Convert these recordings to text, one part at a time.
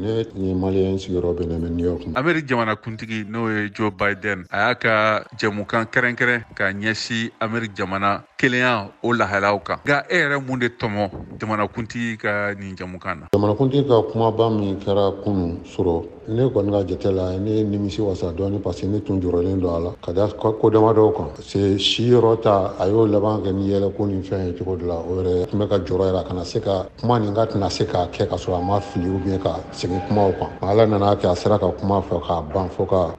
Ne ni Malien sigiyɔrɔ bɛnnen bɛ New York ma. Ameriki jamanakuntigi, n'o ye Joe Biden, a y'a ka jɛmukan kɛrɛnkɛrɛn ka ɲɛsin Ameriki jamana kelenya o lahalaw kan. Nka e yɛrɛ, mun de tɔmɔ jamanakuntigi ka nin jɛmukan na? Jamanakuntigi ka kumaba min kɛra kunun sɔrɔ, ne kɔni ka jate la, ne nimisi wasa dɔɔni, parce que ne tun jɔrɔlen don a la ka da ko damadɔw kan. Se si yɔrɔ ta, a y'o laban kɛ ni yɛlɛko ni fɛn ye cogo dɔ la. O yɛrɛ tun bɛ ka jɔrɔ yɛrɛ, a kana se ka kuma nin ka tɛna se k'a kɛ ka sɔrɔ a ma fili ou bien ka segin kumaw kan. Ala nana kɛ, a sera ka kuma fɔ k'a ban, fo ka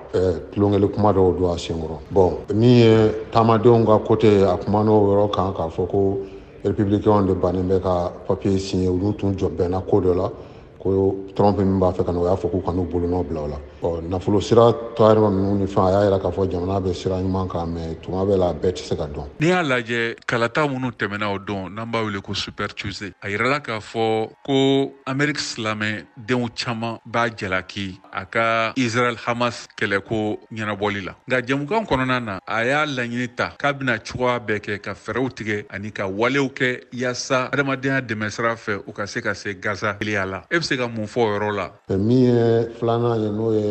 tulonkɛli kuma dɔw don a senkɔrɔ. Bon, min ye taamadenw ka côté, a kuma n'o yɔrɔ kan k'a fɔ ko républicain de bannen bɛ ka papier signé. Olu tun jɔ bɛnna ko dɔ la, ko Trump min b'a fɛ ka na, o y'a fɔ k'u kan'u bolonɔ bila o la. Ɔ, nafolo sira tayɔrɔ ninnu ni fɛn, a y'a yira k'a fɔ jamana bɛ sira ɲuman kan, mais tuma bɛɛ la, a bɛɛ tɛ se ka dɔn. N'i y'a lajɛ, kalata minnu tɛmɛna o don, n'an b'a wele ko Super Tuesday, a yirala k'a fɔ ko Amérique silamɛ denw caman b'a jalaki a ka Israel Hamas kɛlɛko ɲɛnabɔli la. Nka jɛmukan kɔnɔna na, a y'a laɲini ta k'a bɛna cogoya bɛɛ kɛ ka fɛɛrɛw tigɛ ani ka walew kɛ yaasa adamadenya dɛmɛ sira fɛ, u ka se ka se Gaza teliya la. E bɛ se ka mun fɔ o yɔrɔ la? Min ye filanan ye, n'o ye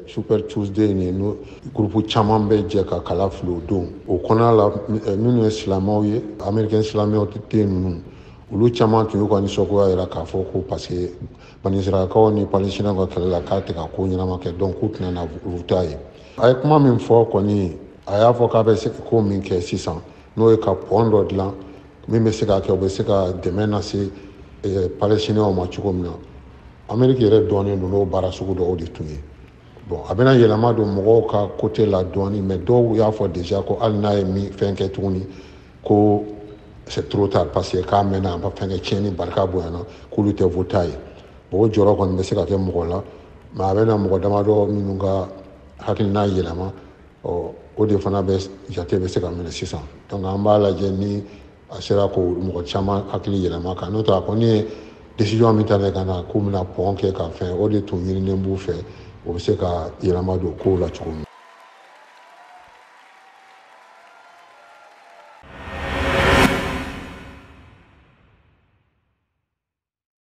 Super Tuesday ye, n'o groupe caman bɛ jɛ ka kala fili o don o kɔnɔna la, minnu ye silamɛw ye, Américain silamɛw tɛ ninnu, olu caman tun y'u ka nisɔngoya yira k'a fɔ ko parce que Banisirakaw ni Palestiniens ka kɛlɛ la, k'a tɛ ka ko ɲɛnama kɛ, donc k'u tɛna na voter ye. A ye kuma min fɔ kɔni, a y'a fɔ k'a bɛ se ko min kɛ sisan, n'o ye ka pont dɔ dilan min bɛ se ka kɛ u bɛ se ka dɛmɛ lase Palestiniens ma cogo min na. Amérique yɛrɛ dɔnnen don n'o baara sugu dɔw de tun ye. Bon, a bɛna yɛlɛma don mɔgɔw ka côté la dɔɔni, mais dɔw y'a fɔ déjà ko hali n'a ye min fɛn kɛ tuguni, ko c'est trop tard, parce que k'a mɛnna, a ma fɛn kɛ, tiɲɛni barika bonyana, k'olu tɛ voter ye. Bon, o jɔrɔ kɔni bɛ se ka kɛ mɔgɔ la, mais a bɛna mɔgɔ damadɔ minnu ka hakilina yɛlɛma, ɔ, o de fana bɛ jate bɛ se ka minɛ sisan. Donc an b'a lajɛ ni a sera k'o mɔgɔ caman hakili yɛlɛma kan. N'o tɛ, a kɔni ye décision min ta ne ka na k'u bɛna pont kɛ ka fɛn, o de tun ɲininen b'u fɛ, o bɛ se ka yɛlɛma don kow la cogo min.